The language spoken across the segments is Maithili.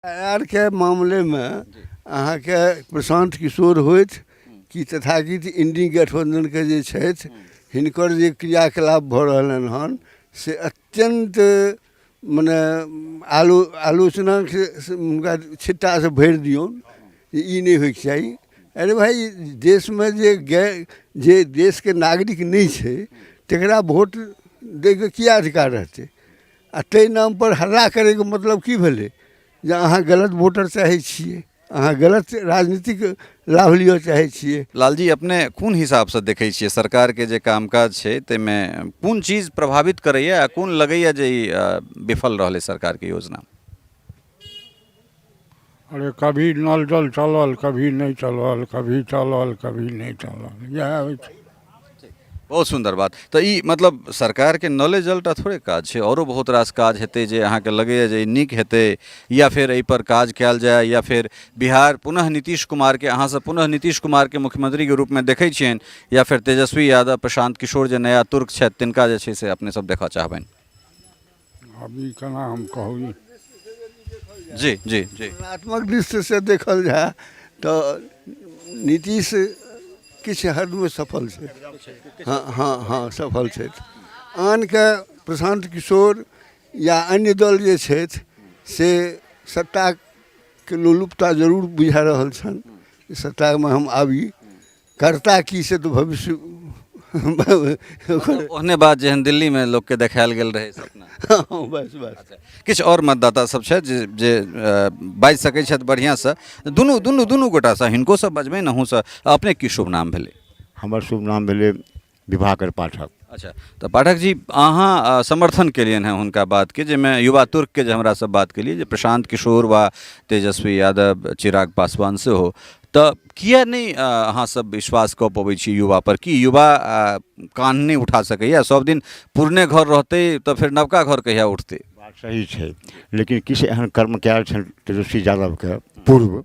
आरके मामलेमे अहाँके प्रशान्त किशोर होथि कि तथाकथित इंडी गठबन्धनके जे छथि, हिनकर जे क्रियाकलाप भऽ रहलनि हन से अत्यन्त मने आलोचनाके हुनका छिट्टासँ भरि दियौन जे ई नहि होइके चाही। अरे भाइ, देशमे जे जे देशके नागरिक नहि छै तकरा वोट दैके की अधिकार रहतै? आ ताहि नामपर हल्ला करैके मतलब की भेलै जे अहाँ गलत वोटर चाहै छियै, अहाँ गलत राजनीतिक लाभ लिअ चाहै छियै। लालजी, अपने कोन हिसाबसँ देखै छियै सरकारके जे कामकाज छै ताहिमे कोन चीज प्रभावित करैए आ कोन लगैए जे ई विफल रहलै सरकारके योजना? अरे कभी नल जल चलल, कभी नहि चलल, कभी चलल, कभी नहि चलल, इएह होइ छै। बहुत सुन्दर बात। तऽ ई मतलब सरकारके नले जलटा थोड़े काज छै, औरो बहुत रास काज हेतै जे अहाँके लगैए जे ई नीक हेतै या फेर एहिपर काज कयल जाय या फेर बिहार पुनः नीतीश कुमारके, अहाँसभ पुनः नीतीश कुमारके मुख्यमंत्रीके रूपमे देखै छियनि या फेर तेजस्वी यादव, प्रशांत किशोर जे नया तुर्क छथि तिनका जे छै से अपने सब देखऽ चाहबनि? आब ई केना हम कहू? जी जी जी। तुलनात्मक दृष्टिसँ देखल जाय तऽ नीतीश किछु हदमे सफल छै। हँ हँ हँ, सफल छथि। आनके प्रशान्त किशोर या अन्य दल जे छथि से सत्ताके लोलुपता जरूर बुझा रहल छनि जे सत्तामे हम आबी, करता की से तऽ भविष्य। ओहने बात जेहन दिल्लीमे लोकके देखायल गेल रहै सपना। हँ, बस बस। अच्छा, किछु आओर मतदाता सब छथि जे जे बाजि सकै छथि बढ़िआँसँ। दुनू दुनू दुनू गोटासँ, हिनकोसँ बजबै ने अहूँसँ। अपने की शुभ नाम भेलै? हमर शुभ नाम भेलै विभाकर पाठक। अच्छा, तऽ पाठक जी, अहाँ समर्थन केलियनि हेँ हुनका बातके जाहिमे युवा तुर्कके जे हमरा सब बात केलियै जे प्रशान्त किशोर वा तेजस्वी यादव, चिराग पासवान सेहो, तऽ किए नहि अहाँ सब विश्वास कऽ पबै छी युवापर? की युवा कान्ह नहि उठा सकैए? सब दिन पुरने घर रहतै तऽ फेर नवका घर कहिया उठतै? बात सही छै, लेकिन किछु एहन कर्म कयल छनि तेजस्वी यादवके पूर्व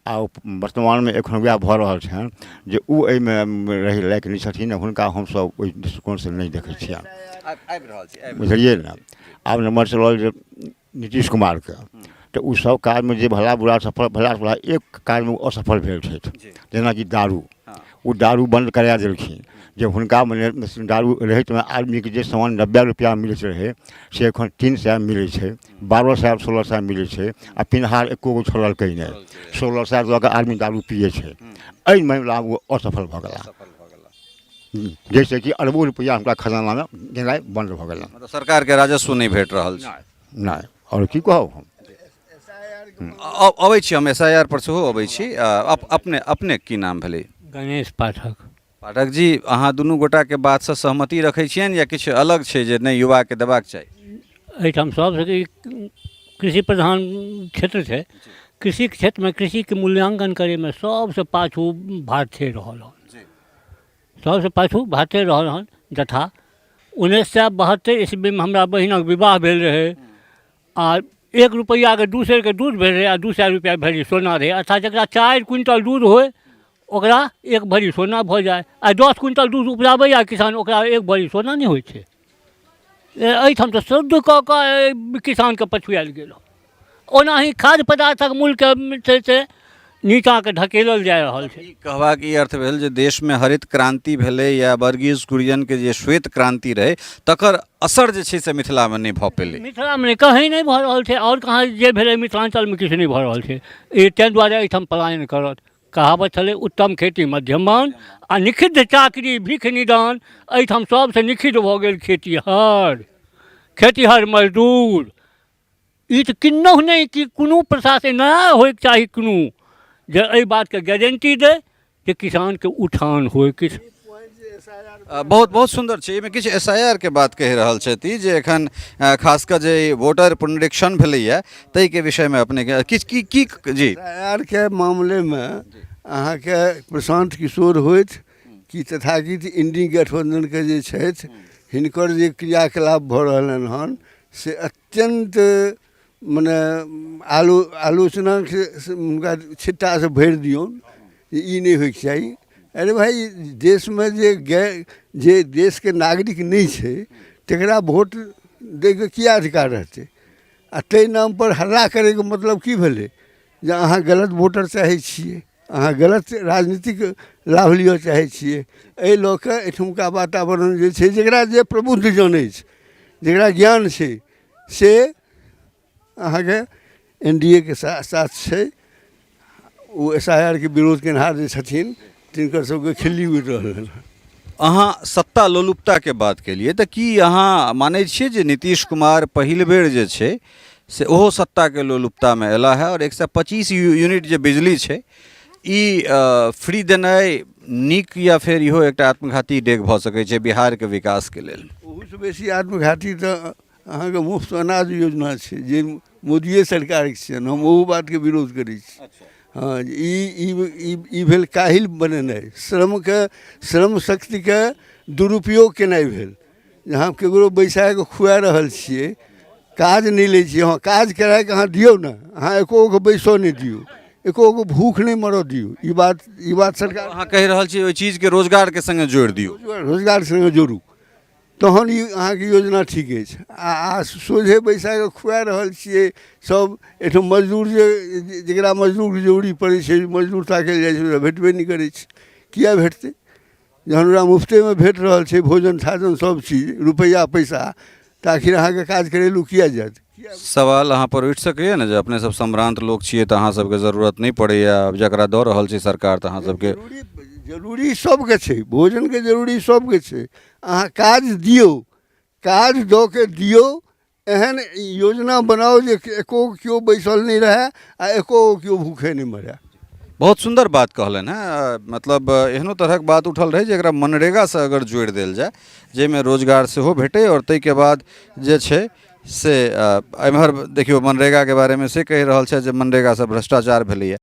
आ वर्तमानमे एखन वएह भऽ रहल छनि जे ओ एहिमे रहै लायक नहि छथिन। हुनका हमसभ ओहि दृष्टिकोणसँ नहि देखै छियनि। आबि रहल छी। बुझलियै ने? आब नम्बर चलल जे नीतीश कुमारके, तऽ ओ सब काजमे जे भला बुरा सफल भला बुरा, एक काजमे ओ असफल भेल छथि, जेनाकि दारू। ओ दारू बन्द करा देलखिन जे हुनका मने दारू रहैतमे आदमीके जे सामान 90 रुपैआ मिलैत रहै से एखन 300 मिलै छै, 1200, 1600 मिलै छै आ पिनहार एको गो छोड़लकै नहि। 1600 दऽ कऽ आदमी दारू पियै छै। एहि मामिलामे ओ असफल भऽ गेला, जाहिसँ कि अरबो रुपैआ हुनका खजानामे गेनाइ बन्द भऽ गेलनि। मतलब सरकारके राजस्व नहि भेट रहल छै। नहि, आओर की कहब हम? अबै छी हम, एस I R पर सेहो अबै छी। अपने अपने की नाम भेलै? गणेश पाठक। पाठक जी, अहाँ दुनू गोटाके बातसँ सहमति रखै छियनि या किछु अलग छै जे नहि युवाके देबाक चाही? एहिठाम सबसँ कृषि प्रधान क्षेत्र छै। कृषिके क्षेत्रमे कृषिके मूल्याङ्कन करैमे सबसँ पाछू भारते रहल हन, सबसँ पाछू भारते रहल हन। यथा 1972 ईस्वीमे हमरा बहिनक विवाह भेल रहै आ 1 रुपैआके 2 सेरके दूध भेल रहै आ 200 रुपैआ भरी सोना रहै। अर्थात जकरा 4 क्विंटल दूध होइ ओकरा 1 भरी सोना भऽ जाइ आ 10 क्विंटल दूध उपजाबैए किसान ओकरा 1 भरी सोना नहि होइ छै। एहिठाम तऽ शुद्ध कऽ कऽ किसानके पछुआएल गेल हँ। ओनाही खाद्य पदार्थक मूल्यके छै से नीचाँके ढकेलल जा रहल छै। ई कहबाक ई अर्थ भेल जे देशमे हरित क्रान्ति भेलै या वर्गीस कुरियनके जे श्वेत क्रान्ति रहै तकर असर जे छै से मिथिलामे नहि भऽ पेलै। मिथिलामे नहि, कहीँ नहि भऽ रहल छै। आओर कहाँ जे भेलै, मिथिलाञ्चलमे किछु नहि भऽ रहल छै। ई ताहि दुआरे एहिठाम पलायन करत। कहावत छलै उत्तम खेती मध्यम मान आ निखिद्ध चाकरी भीख निदान। एहिठाम सबसँ निखिद्ध भऽ गेल खेतिहर, खेतिहर मजदूर। ई तऽ किन्नहु नहि कि कोनो प्रशासन नया होइके चाही कोनो जे एहि बातके गारंटी दै जे किसानके उठान होइ किछु। बहुत बहुत सुन्दर छै। एहिमे किछु एस I R के बात कहि रहल छथि जे एखन खास कऽ जे वोटर पुनरीक्षण भेलैए ताहिके विषयमे अपनेके किछु की की जी? एस I R के मामलेमे अहाँके प्रशान्त किशोर होथि कि तथाकथित इंडी गठबन्धनके जे छथि, हिनकर जे क्रियाकलाप भऽ रहलनि हन से अत्यन्त मने आलोचनाके हुनका छिट्टासँ भरि दियौन जे ई नहि होइके चाही। अरे भाइ, देशमे जे जे देशके नागरिक नहि छै तकरा वोट दैके की अधिकार रहतै? आ ताहि नामपर हल्ला करैके मतलब की भेलै जे अहाँ गलत वोटर चाहै छियै, अहाँ गलत राजनीतिक लाभ लिअ चाहै छियै। एहि लऽ कऽ एहिठुमका वातावरण जे छै, जकरा जे प्रबुद्ध जन अछि, जकरा ज्ञान छै, से अहाँके एन डी ए के साथ छै। ओ एस I R के विरोध केनहार जे छथिन तिनकर सबके खिल्ली उड़ि रहल हन। अहाँ सत्ता लोलुपताके बात केलियै, तऽ की अहाँ मानै छियै जे नीतीश कुमार पहिल बेर जे छै से ओहो सत्ताके लोलुपतामे अयला है, आओर 125 यूनिट जे बिजली छै ई फ्री देनाइ नीक या फेर इहो एकटा आत्मघाती डेग भऽ सकै छै बिहारके विकासके लेल? ओहूसँ बेसी आत्मघाती तऽ अहाँके मुफ्त अनाज योजना छै जे मोदिए सरकारके छियनि, हम ओहू बातके विरोध करै छी। हँ, ई ई ई ई भेल काहिल बनेनाइ, श्रमके श्रम शक्तिके दुरुपयोग केनाइ भेल। जे अहाँ ककरो बैसाए कऽ खुआ रहल छियै, काज नहि लै छियै। हँ, काज कराए कऽ अहाँ दियौ ने, अहाँ एको गो बैसऽ नहि दियौ, एको गो भूख नहि मरऽ दियौ। ई बात सरकार अहाँ कहि रहल छी ओहि चीजके रोजगारके सङ्गे जोड़ि दियौ। रोजगार सङ्गे जोड़ू, तहन ई अहाँके योजना ठीक अछि। आ सोझे बैसा कऽ खुआ रहल छियै सभ एहिठाम मजदूर, जे जकरा मजदूरके जरूरी पड़ै छै, मजदूर ताकय लए जाइ छै, ओकरा भेटबे नहि करै छै। किए भेटतै जहन ओकरा मुफ्तेमे भेट रहल छै भोजन थाजन सभ चीज, रुपैआ पैसा? तऽ आखिर अहाँके काज करेलू किए जायत? सवाल अहाँ पर उठि सकैए ने जे अपने सब सम्भ्रान्त लोक छियै तऽ अहाँ सबके जरूरत नहि पड़ैए, आब जकरा दऽ रहल छै सरकार तऽ अहाँ सबके जरूरी सबके छै, भोजनके जरूरी सबके छै। अहाँ काज दियौ, काज दऽ के दियौ, एहन योजना बनाउ जे एको केओ बैसल नहि रहए आ एको केओ भूखे नहि मरए। बहुत सुन्दर बात कहलनि हेँ। मतलब एहनो तरहक बात उठल रहै जे एकरा मनरेगासँ अगर जोड़ि देल जाय, जाहिमे रोजगार सेहो भेटै, आओर ताहिके बाद जे छै से एम्हर देखियौ मनरेगाके बारेमे से कहि रहल छथि जे मनरेगासँ भ्रष्टाचार भेलैए।